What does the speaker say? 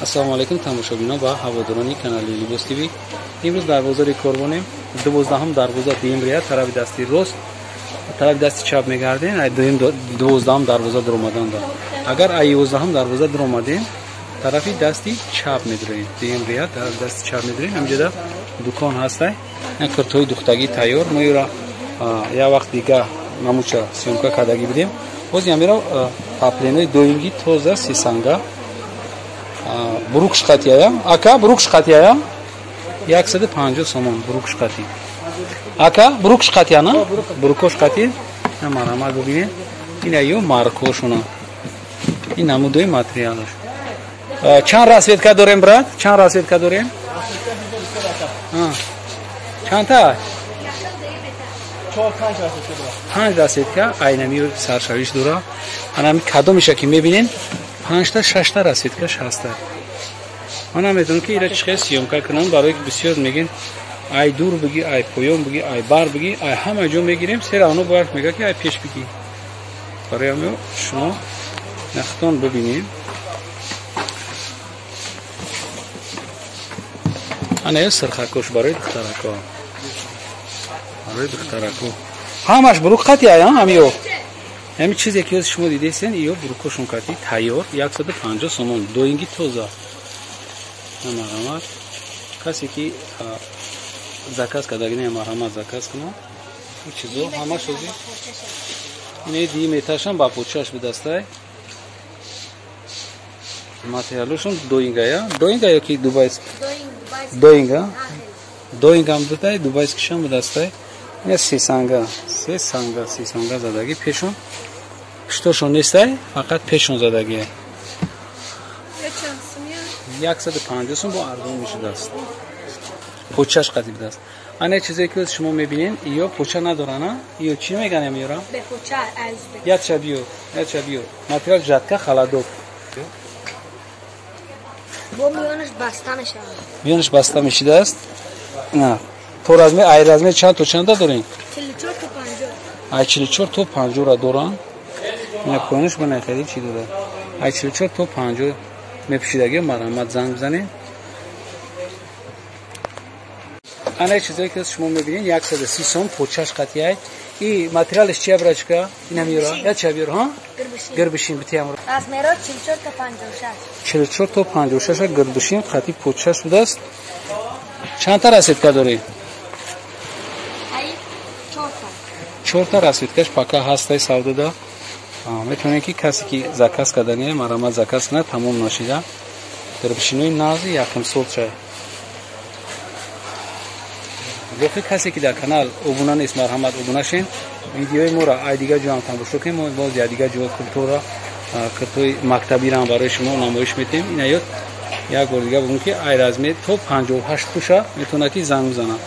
Ассалому алайкум тамошобинон ва ҳаводорони канали Либос ТВ. Имрӯз дар бозори Корвонем, 12-ум дарвоза Демрия, тарафи дасти рост, тарафи дасти чап мегардем, ай 12-ум дарвоза дуромаданда. Агар ай 11-ум дарвоза дуромадем, тарафи дасти чап медуроем. Демрия, тарафи дасти чап медуроем. Ҳамҷода дукон ҳастай. Ин куртҳои духтагӣ тайёр. Мо юра як вақт дига намуча съёмка кардагӣ будем. Боз ямира паплинои доимгӣ тоза сесанга. Бурукш қатияя? Ака, бурукш қатияя? 150 сомон бурукш қати. Ака, бурукш қатия на? Бурукош қати. На марама бубинед. Ин аю маркошуна. Ин намудои материалаш. Чанд расцветка дорем, брат? Чанд расцветка дорем? Чанд та? 5 расцветка айнами саршавиш дора. Анами кадомиша ки мебинен? 5 та 6 та расцветкаш ҳаста. Ман намедонам ки ира чӣ хел съёмка кунам, барои ки бисёр мегин ай дур бигӣ, ай поён бигӣ, ай бар бигӣ, ай ҳама ҷо мегирем, се равно бояд мега ки ай пеш бигӣ. Барои ҳамин шумо нахтон бибинем. Ана ё сирхакош барои духтарако. Барои духтарако. Ҳамаш бурук қати ая, ҳамиё. Ҳамин чизе ки шумо дидесен, ё бурукошон қати тайёр 150 сомон, доинги тоза. Марҳамат. Касе ки заказ кардагӣ, марҳамат заказ кунад. Ин чизо ҳамаш ози. Ине ди меташам ба почаш бидастай. Материалушон доингая, доинга ё ки дубайск? Доинга. Доингам дутай, дубайскишам бидастай. Ина сесанга, сесанга, сесанга задагӣ пешон. Пуштошон нестай, фақат пешон задагӣ. 150 сом бо арзон мешудаст. Почаш қати будаст. Ана чизе ки шумо мебинед, ё поча надорана, ё чӣ меганем ёра? Бе поча аз. Яча биё, яча биё. Материал жатка халадок. Бо миёнаш баста мешавад. Миёнаш баста мешидааст? На. То размер, ай размер чанд то чанда дорем? 44 то 50. Ай 44 то 50 ра доран. На поёнаш ба нахари чӣ дора? Ай 44 то 50 мепӯшидаги, марҳамат занг бизанед. Ана чизое ки шумо мебинед, 130 сом почаш қатияй. И материалаш чия, брачка? Инам юра. Я чия биёр, ҳа? Гирбишин битиям. Размеро 44 то 56. 44 то 56 гирбишин қати почаш будааст. Чанд та расцветка дорӣ? Ай 4 та. 4 та расцветкаш пока ҳастай савдода. Метавонед ки касе ки заказ кардани, марҳамат заказ кунад, тамом нашида. Гирбишинои нази якум солча. Воқеъ касе ки дар канал обуна нест, марҳамат обуна шен. Видеои моро ай дигар ҷо ҳам тамошо кунед. Мо боз як дигар ҷо куртора, куртои мактабиро ҳам барои шумо намоиш метиҳем. Ина ёд як бор дига бигӯм ки ай размер то 58 пуша метавонад ки занг бизанад.